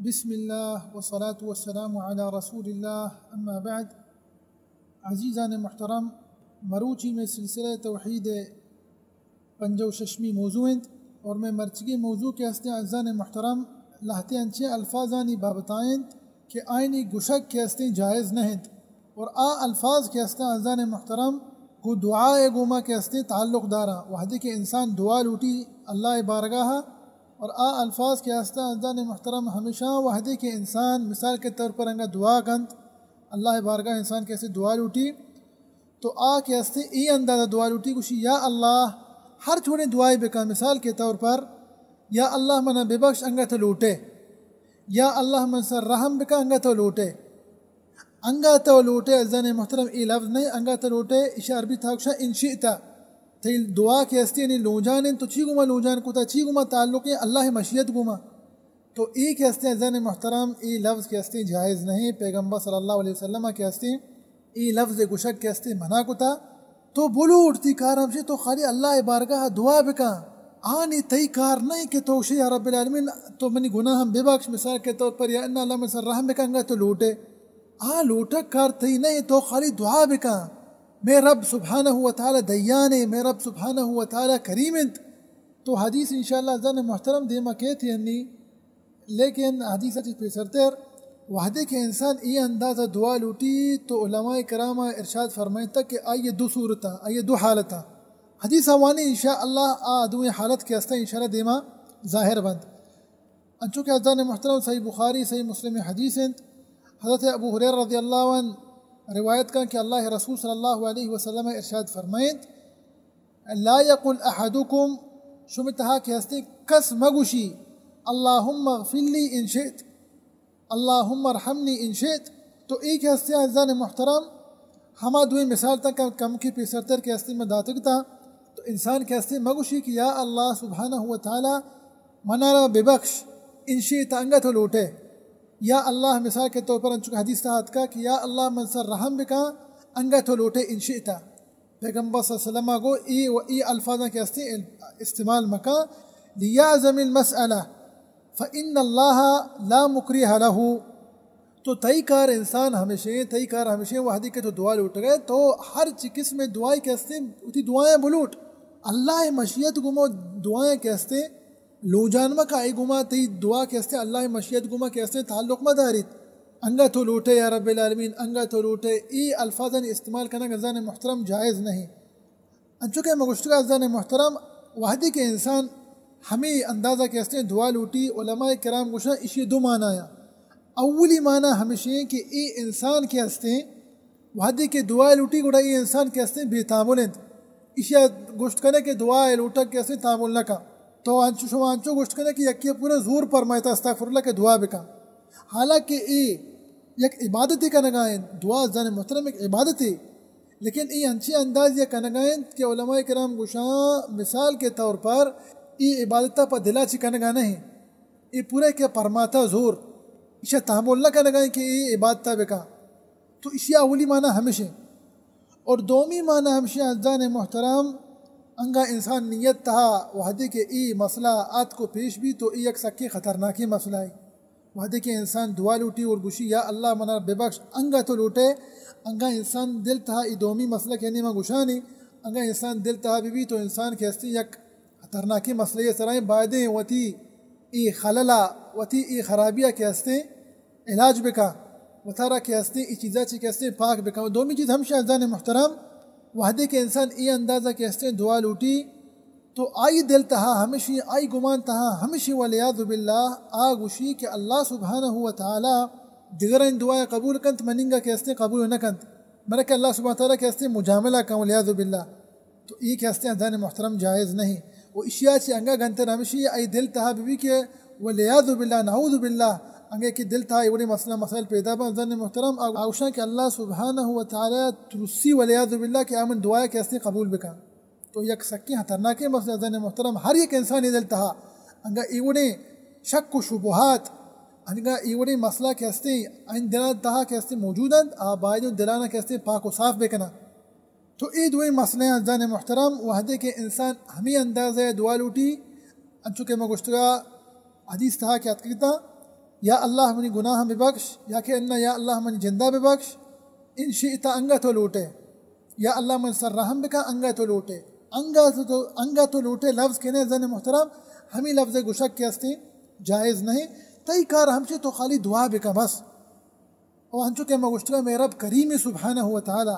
بسم اللہ والصلاة والسلام علی رسول اللہ، اما بعد۔ عزیزان محترم، مروچی میں سلسلہ توحید پنجاہ و ششمی موضوع انت، اور میں مرچگی موضوع کہ ہستیں عزیزان محترم لہتے انچیں الفاظانی بابتا انت کہ آئینی گشگ کہ ہستیں جائز نہ انت، اور آ الفاظ کہ ہستیں عزیزان محترم گوں دعا ء گوما کہ ہستیں تعلق داراں۔ وہدے کہ انسان دعا لوٹی اللہ بارگاہ، اور آ الفاظ کہ ہستیں عزیزان محترم ہمیشاں وہدے کہ انسان مثال کے طور پر انگا دعا کنت، اللہ بارگاہ انسان کہ ہستیں دعا لوٹی، تو آ کہ ہستیں اے اندازہ دعا لوٹی، گوشی، یا اللہ، ہر چوڑیں دعائے بکن، مثال کے طور پر، یا اللہ منا ببخش، انگا تو لوٹے، یا اللہ من سر رحم بکن، انگا تو لوٹے۔ انگا تو لوٹے، عزیزان محترم، اے لفظ نہیں، انگا تو لوٹے، اشی عربی تہا گوشاں ان شئت۔ تئی دعا کہ ہستیں یعنی لونجان انت، تو چی گوما لونجان کتا، چی گوما تعلق ہے، اللہ مشیت گوما۔ تو اے کہ ہستیں عزیزان محترم، اے لفظ کہ ہستیں جائز نہیں، پیغمبر صلی اللہ علیہ وسلم کہ ہستیں اے لفظ گشگ کہ ہستیں منع کتا۔ تو بلوٹ، تئی کار ہمشی تو خالی اللہ بارگاہ دعا بکن۔ آنی تئی کار نہیں کہ تو گوشے یا رب العالمین تو منی گناہ ہم ببخش، مثال کے طور پر یا ان اللہ من سر رحم بکن، انگا تو لوٹے۔ آ لوٹگ کار تئی نہیں، تو خالی دعا بکن۔ میں رب سبحانہ و تعالی دیانے، میں رب سبحانہ و تعالی کریم انت۔ تو حدیث انشاءاللہ عزیزان محترم دیما کیت انی، لیکن حدیث چی پیسرتر وہدے کہ انسان اے اندازہ دعا لوٹی تو علماء کرام ارشاد فرمائتا کہ آئی دو صورتاں، آئی دو حالتاں۔ حدیث وانی انشاءاللہ آ دوئیں حالت کہ ہستیں انشاءاللہ دیما ظاہر بنت۔ انچو کہ عزیزان محترم صحیح بخاری، صحیح مسلم حدیث انت۔ حضرت ابو ہریرہ رضی اللہ عنہ روایت کن کہ اللہ رسول صلی اللہ علیہ وسلم ارشاد فرمائنت، لا یقل احدکم، شمی تہا کہ ہستیں کس مگوشی، اللہم اغفر لی ان شئت، اللہم ارحمنی ان شئت۔ تو اے کہ ہستیں عزیزان محترم، ہما دوئیں مثال تاں کم، کم کہ پیسرتر کہ ہستیں من داتگ تاں، تو انسان کہ ہستیں مگوشی کہ یا اللہ سبحانہ و تعالی منا را ببخش، ان شئت انگا تو لوٹے۔ یا اللہ مثال کے طور پر انچو کہ حدیث تہا اتکا کہ یا اللہ من سر رحم بکن، انگا تو لوٹے ان شئت۔ پیغمبر صلی اللہ علیہ وسلم گو اے و اے الفاظاں کہ ہستیں استعمال مکن، لیعظم المسألہ فإن اللہ لا مکرہ لہ۔ تو تئی کار انسان ہمیشیں، تئی کار ہمیشیں وہدی کہ تو دعا لوٹگئے تو ہر چی قسم دعائی کہ ہستیں وتی دعائیں بلوٹ۔ اللہ مشیت گوما دعائیں کہ ہستیں لونجان مکن، اے گوما تئی دعا کہ ہستیں اللہ مشیت گوما کہ ہستیں تعلق مداریت۔ انگا تو لوٹے یا رب العالمین، انگا تو لوٹے، اے الفاظانی استعمال کنگ عزیزان محترم جائز نہیں۔ انچو کہ ما گوشتگا عزیزان محترم، وہدے کہ انسان ہمے اندازہ کہ ہستیں دعا لوٹی، علماء کرام گوشاں اشی دو معنی آیاں۔ اولی معنی ہمشیں کہ اے انسان کہ ہستیں وہدے کہ دعا لوٹی گڑا اے انسان کہ ہستیں بے تامل انت۔ اشیا گوشت کنے کہ دعا لوٹگ کہ ہستیں تامل نہ کن۔ تو انچو شما انچو گوشت کنے کہ یکی پورا زور پرمائتا استغفر اللہ کہ دعا بکن۔ حالانکہ اے یک عبادتے کنگا انت، دعا عزیزان محترم یک عبادتے، لیکن اے انچیں اندازے کنگا انت کہ علماء کرام گوشاں مثال کے طور پر اے عبادتا پہ دلا چی کنگا نہیں، اے پورا کہ پرماتا زور، ایشا تحمل نہ کنگا انت کہ اے عبادتا بکا۔ تو ایشی اولی معنی ہمشیں۔ اور دومی معنی ہمشیں عزیزان محترم، انگا انسان نیت تہا وہدے کہ اے مسئلہ آتک و پیش بی تو اے یک سکیں خطرناکیں مسئلہ ہے۔ وہدے کہ انسان دعا لوٹی اور گوشی، یا اللہ منا ببخش، انگا تو لوٹے، انگا انسان دل تہا اے دومی مسئلہ کہ یعنی ما گوشانی، انگا انسان دل تہا بی بی تو انسان کہ ہستی یک خطرناکیں مسئلہ سرائیں بایدیں وتی اے خللا، وتی اے خرابیا کہ ہستیں علاج بکا، وتارا کہ ہستیں اے چیزا چی کہ ہستیں پاک بکا۔ دومی چیز ہمشی عزیزان محترم، وہدے کہ انسان اے اندازہ کہ ہستیں دعا لوٹی، تو آئی دل تہا ہمشی، آئی گمان تہا ہمشی والعیاذ باللہ آ گوشی کہ اللہ سبحانہ و تعالی دگرانی دعا قبول کنت، مننگا کہ ہستیں قبول نہ کنت، منا کہ اللہ سبحانہ و تعالی کہ ہستیں مجاملہ کن والعیاذ باللہ۔ تو اے کہ ہستیں عزیزان محترم جائز نہیں۔ و اشیا چی انگا گنتر ہمشی آئی دل تہا بی بی کہ والعیاذ باللہ، نعوذ باللہ، انگے کہ دل تہا اے وڑیں مسئلہ مسائل پیدا بن عزیزان محترم، آ، آ گوشاں کہ اللہ سبحانہ و تعالی ترسی والعیاذ باللہ کہ آ من دعا کہ ہستیں قبول بکن۔ تو یک سکیں خطرناکیں مسئلہ عزیزان محترم، ہر یک انسانی دل تہا انگا اے وڑیں شک و شبہات، انگا اے وڑیں مسئلہ کہ ہستیں، ان دلان تہا کہ ہستیں موجود انت، آ باید دلانا کہ ہستیں پاک و صاف بکنن۔ تو اے دوئیں مسئلہ عزیزان محترم، وہدے کہ انسان ہمے اندازہ دعا لوٹی، انچو کہ ما گوشتگا حدیث تہا کہ اتکگتا، یا اللہ منی گناہ ببخش، یا کہ انا یا اللہ منی جندا ببخش، ان شئیت انگا تو لوٹے، یا اللہ من سر رحم بکن انگا تو لوٹے۔ انگا تو، انگا تو لوٹے لفظ کنے زن محترم، ہمیں لفظ گشک کہ ہستے جائز نہیں۔ تئی کار ہمشی تو خالی دعا بکن بس۔ او انچو کہ ما گوشتگا مئے رب کریم سبحانہ و تعالی۔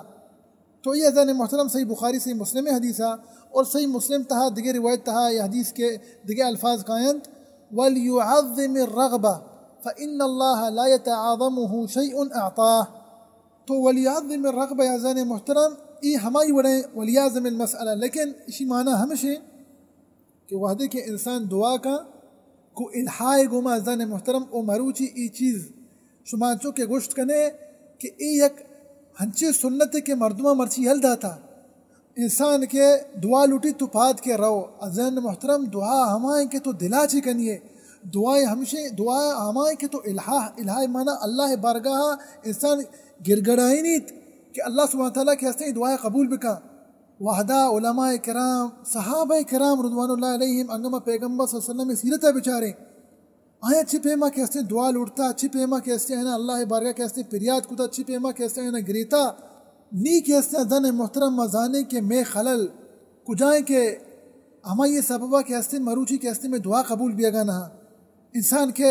تو یہ زن محترم صحیح بخاری صحیح مسلم حدیث ہے، اور صحیح مسلم تہا دگہ روایت تہا یہ حدیث کے دگہ الفاظ کاینت، ولیعظم الرغبہ فإن اللہ لا يتعاظمه شيء اعطاه۔ تو ولیعظم الرغبہ یا زن محترم، ای ہمائی وڑیں ولیعظم المسألہ، لیکن اسی معنی ہمشے کہ وہدے کہ انسان دعا کا گو الہائے گوما زن محترم او مروچی ای چیز شما چو کہ گوشت کنے کہ ای یک ہنچے سنتے کہ مردمہ مرچی یل داتا۔ انسان کہ دعا لوٹی تو پاد کہ رو، زن محترم دعا ہمائیں کہ تو دلا چی کنیے۔ دعا ہمشے، دعا ہمائیں کہ تو الہا، الہائے معنی اللہ بارگاہ انسان گرگڑائینیت کہ اللہ سبحانہ تعالی کہ ہستیں دعا قبول بکا۔ وہدا علماء کرام، صحابہ کرام رضوان اللہ علیہم، انگا ما پیغمبر صلی اللہ علیہ وسلم سیرت بچاریں۔ آیا چی پیما کہ ہستیں دعا لوٹتا، چی پیما کہ ہستیں آنا اللہ بارگاہ کہ ہستیں پریاد کتا، چی پیما کہ ہستیں آنا گریتا، نی کہ ہستیں زن محترم ما زانیں کہ مئے خلل کجائیں کہ ہما یہ سببا کہ ہستیں مروچی کہ ہستیں مئے دعا قبول بیگا نہ۔ انسان کہ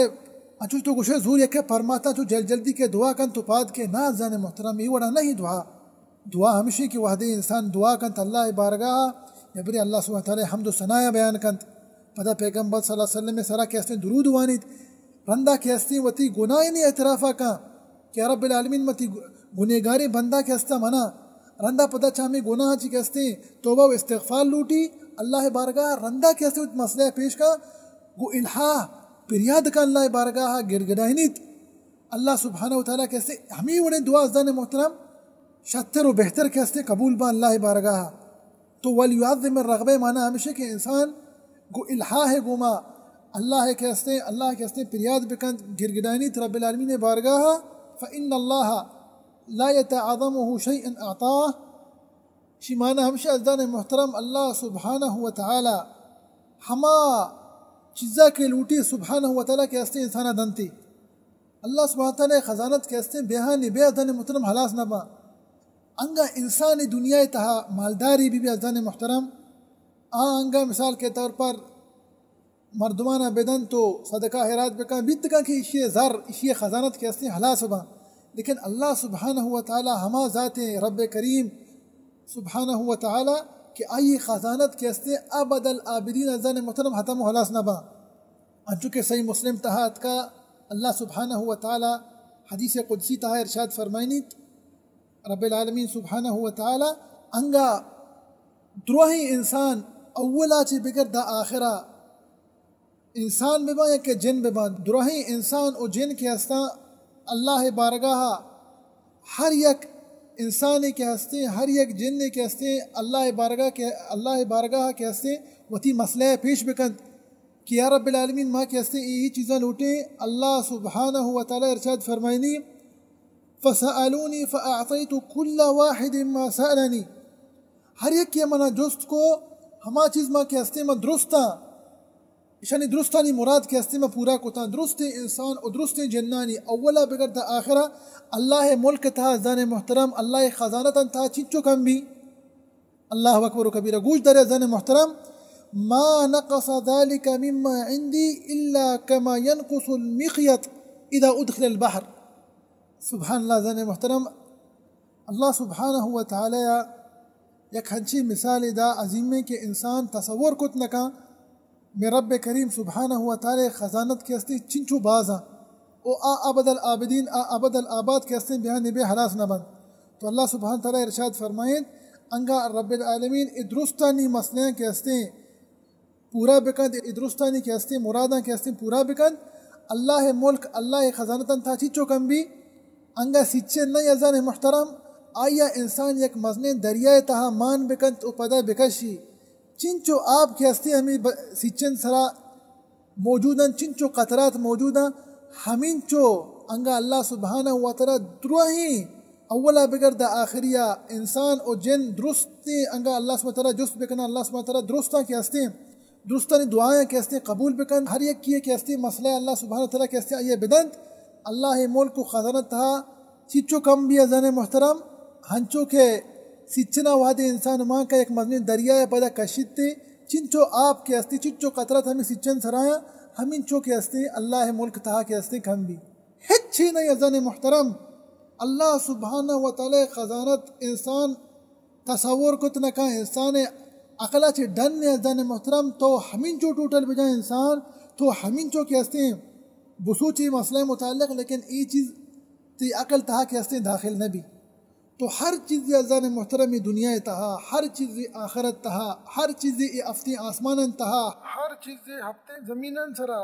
انچوش تو گوشے زور یکے پرماتا چو جل جلدی کہ دعا کن تو پاد کہ نہ زن محترم ای وڑا نہیں دعا۔ دعا ہمشی کہ وہدے انسان دعا کنت اللہ بارگاہ، یا برے اللہ سبحانہ تعالی حمد و ثنایا بیان کنت، پدا پیغمبر صلی اللہ علیہ وسلم سرا کہ ہستیں درود وانیت، رندا کہ ہستیں وتی گناہانی اعترافا کن کہ یا رب العالمین متی گنہگاریں بندہ کہ ہستا منا، رندا پدا چہ ہمیں گناہ چی کہ ہستیں توبہ و استغفار لوٹی، اللہ بارگاہ رندا کہ ہستیں وتی مسئلہ پیش کن، گو الہا پریاد کن اللہ بارگاہ گڑگڑائینیت۔ اللہ سبحانہ و تعالی کہ ہستیں ہمیں وڑیں دعا زن محترم شتر و بہتر کہ ہستیں قبول با اللہ بارگاہ۔ تو ولیعظم الرغبہ معنی ہمشہ کہ انسان گو الہا گوما اللہ کہ ہستیں، اللہ کہ ہستیں پریاد بکنت گرگڑائینیت رب العالمین بارگاہ، فإن اللہ لا يتعاظمه شيء اعطاه۔ شی معنی ہمشہ عزیزان محترم اللہ سبحانہ و تعالی ہما چیزا کہ لوٹی سبحانہ و تعالی کہ ہستیں انسانا دنتی۔ اللہ سبحانہ تعالی خزانت کہ ہستیں بیہانی بے عزیزان محترم حلاس نہ با۔ انگا انسانی دنیا تہا مالداری بی بی عزیزان محترم، آ انگا مثال کے طور پر مردمانا بدنت و صدقہ خیرات بکن، بیت کن کہ ایشی زر، ایشی خزانت کہ ہستیں حلاس باں۔ لیکن اللہ سبحانہ و تعالی ہما ذاتیں رب کریم سبحانہ و تعالی کہ آئی خزانت کہ ہستیں ابد الآبدین عزیزان محترم ختم و حلاس نہ باں۔ انچو کہ صحیح مسلم تہا اتکا اللہ سبحانہ و تعالی حدیث قدسی تہا ارشاد فرمائنیت، رب العالمین سبحانہ و تعالی انگا دراہیں انسان اولا چہ بگر دا آخرا انسان بباں یا کہ جن بباں، دراہیں انسان و جن کہ ہستاں اللہ بارگاہا ہر یک انسانے کہ ہستیں، ہر یک جنے کہ ہستیں، اللہ بارگاہ کہ، اللہ بارگاہ کہ ہستیں، وتی مسئلہ پیش بکنت کہ یا رب العالمین ما کہ ہستیں اے، اے چیزاں لوٹیں، اللہ سبحانہ و تعالی ارشاد فرمائنی، فسألونی فأعطیت کل واحد ما سألنی۔ ہر یکے منا جست کو، ہما چیز ما کہ ہستیں ما درستاں، اشانی درستانی مراد کہ ہستیں ما پورا کتاں۔ درستیں انسان و درستیں جنانی اولا بگر تا آخرا اللہ ملک تہا عزیزان محترم، اللہ خزانتاں تہا چنچو کم بی۔ اللہ اکبر و کبیرہ۔ گوش دارے عزیزان محترم، ما نقص ذلك مما عندي إلا كما ينقص المخيط إذا أدخل البحر۔ سبحان اللہ عزیزان محترم، اللہ سبحانہ و تعالی یک ہنچیں مثالے دا عظیمیں کہ انسان تصور کت نہ کن۔ مئے رب کریم سبحانہ و تعالی خزانت کہ ہستیں چنچو بازاں و آ ابد الآبدین، آ ابد الآباد کہ ہستیں بیہانی بے حلاس نہ بنت۔ تو اللہ سبحانہ و تعالی ارشاد فرمائینت، انگا رب العالمین اے درستانی مسئلہاں کہ ہستیں پورا بکنت، اے درستانی کہ ہستیں مراداں کہ ہستیں پورا بکنت۔ اللہ ملک، اللہ خزانتاں تہا چنچو کم بی، انگا سچن نہ عزیزان محترم، آیا انسان یک مزنیں دریائے تہا مان بکنت و پدا بکشی، چنچو آپ کہ ہستیں ہمیں ب-، سچن سرا موجوداں، چنچو قطرات موجوداں، ہمینچو انگا اللہ سبحانہ و تعالی دراہیں اولا بگر دا آخریا انسان و جن درستیں انگا اللہ سبحانہ و تعالی جست بکناں، اللہ سبحانہ و تعالی درستاں کہ ہستیں درستانی دعایاں کہ ہستیں قبول بکنت، ہر یکے کہ ہستیں مسئلہ اللہ سبحانہ وتعالی کہ ہستیں آئی ءَ بدنت۔ اللہ ءِ ملک و خزانہ تہا چنچو کم بی عزیزان محترم، ہنچو کہ سچنا وہدے انسان مان کہ یک مزنیں دریائے پدا کشیت، چنچو آپ کہ ہستیں، چنچو قطرہ ہمے سچن سرایاں، ہمینچو کہ ہستیں اللہ ءِ ملک تہا کہ ہستیں کم بی۔ ہچ چی نہ عزیزان محترم، اللہ سبحانہ وتعالی خزانت انسان تصور کت نہ کن، انسان عقل ءَ چہ ڈن عزیزان محترم۔ تو ہمینچو ٹوٹل بجا انسان، تو ہمینچو کہ ہستیں بسوچی مسئلہ متعلق، لیکن اے چیز تی عقل تہا کہ ہستیں داخل نہ بی۔ تو ہر چیزے عزیزان محترم اے دنیا تہا، ہر چیزے آخرت تہا، ہر چیزے اے ہفتیں آسماناں تہا، ہر چیزے ہفتیں زمیناں سرا،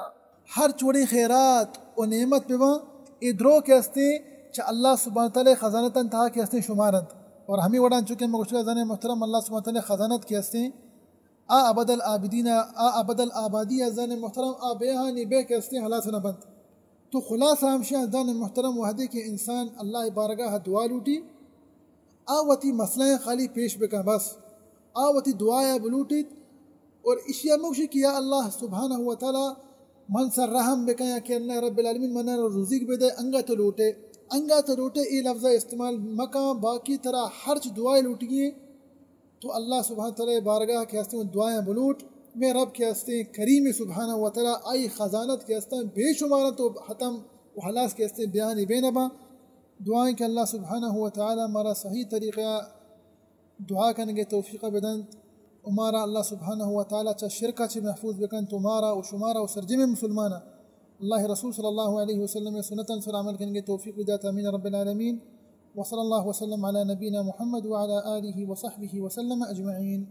ہر چوڑیں خیرات و نعمت بباں، اے درو کہ ہستیں چہ اللہ سبحانہ وتعالی خزانتاں تہا کہ ہستیں شمار انت۔ اور ہمے وڑا چونکہ من گوشگا عزیزان محترم، اللہ سبحانہ وتعالی خزانت کہ ہستیں آ ابد الآبدین، آ ابد الآبادی عزیزان محترم، آ بے ہانی بے کہ ہستیں ہلاس نہ بنت۔ تو خلاصہ ہمشی عزیزان محترم، وہدے کہ انسان اللہ بارگاہ دعا لوٹی، آ وتی مسئلہ خالی پیش بکن بس، آ وتی دعایا بلوٹیت اور اشیا مگوشی کہ یا اللہ سبحانہ و تعالی من سر رحم بکن، یا کہ اللہ رب العالمین من روزیک بدے، انگا تو لوٹے، انگا تو لوٹے، اے لفظ استعمال مکن، باقی ترا ہرچ دعائے لوٹگی تو اللہ سبحانہ تعالی بارگاہ کہ ہستیں دعایاں بلوٹ، مئے رب کہ ہستیں کریم سبحانہ و تعالی آئی خزانت کہ ہستیں بے شمار انت و ختم و ہلاس کہ ہستیں بیانی بے نباں۔ دعائیں کہ اللہ سبحانہ و تعالی مارا صحیح طریقہ دعا کنگے توفیق بدنت و مارا اللہ سبحانہ و تعالی چہ شرکا چہ محفوظ بکنت و مارا و شمارا و سرجمیں مسلمانا اللہ رسول صلی اللہ علیہ وسلم سنتاں سر عمل کنگے توفیق بدات۔ آمین رب العالمین۔ وصلی اللہ وسلم علی نبینا محمد وعلی آلہ وصحبہ وسلم اجمعین۔